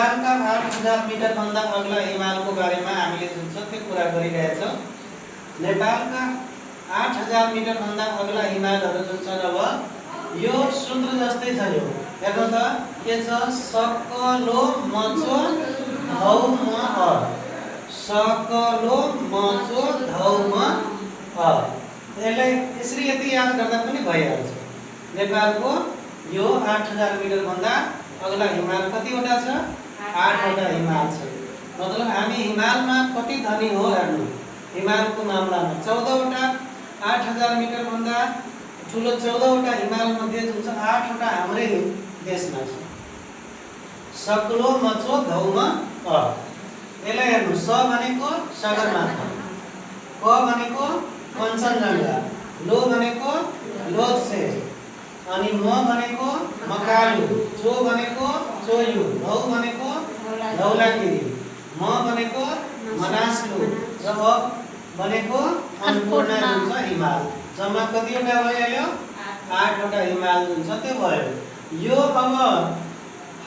नेपालका 8000 मिटर भन्दा अग्ला हिमालको बारेमा हामीले जुन छ त्यो कुरा गरिरहेछौँ। नेपालका 8000 मिटर भन्दा अग्ला हिमालहरू जुन छन् अब यो सूत्र जस्तै छ। यो हेर्नु त के छ, सकलो मचो धौ म अ, सकलो मचो धौ म अ। यसलाई यसरी यति याद गर्दा पनि भइहाल्छ। नेपालको यो 8000 मिटर भन्दा अग्ला हिमाल कतिवटा छ? 8 वटा हिमाल छ। मतलब हामी हिमालमा कति धनी हो हेर्नु। हिमालको मामलामा 14 वटा 8000 मिटर भन्दा ठुलो 14 वटा हिमाल मध्ये जुन छ 8 वटा हाम्रै देशमा छ। सकलो मचो धौ म अ। यसलाई हेर्नु, स भनेको सगरमाथा, क भनेको कञ्चनजङ्घा, लो भनेको लोथसे, अनि म भनेको मकालु, चो भनेको चोयु, धौ भनेको धौलागिरी, म भनेको मनासलु, र अ भनेको अन्नपूर्ण जुन छ हिमाल। जम्मा कतिवटा भइहाल्यो? 8 वटा हिमाल जुन छ त्यो भयो। यो अब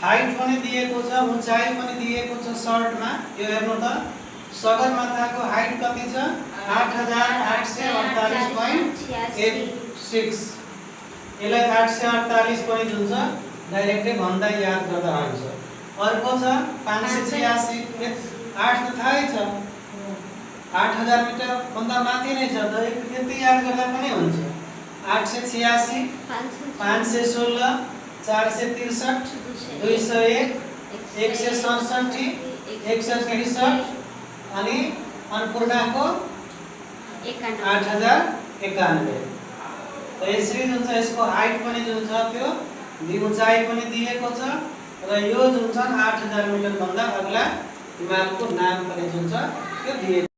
हाइट पनि दिएको छ, उचाइ पनि दिएको छ सर्टमा। यो हेर्नु त, सगरमाथाको हाइट कति छ? 8848.86। यसलाई 848 पनि जुन छ डाइरेक्टै भन्दा याद गर्दा हुन्छ। अर्को छ 586, 8 त थाहै छ, 8000 मिटर भन्दा माथि नै छ त, यति याद गर्दा पनि हुन्छ। 886, 516, 463, 201, 167, 163 अनि अन्नपूर्णको 8091। तो यसरी जुन छ यसको हाइट पनि जुन छ त्यो उचाइ पनि दिएको छ, र यो जुन छ 8000 मिटर भन्दा अग्ला हिमालको नाम पनि जुन छ त्यो दिएको छ।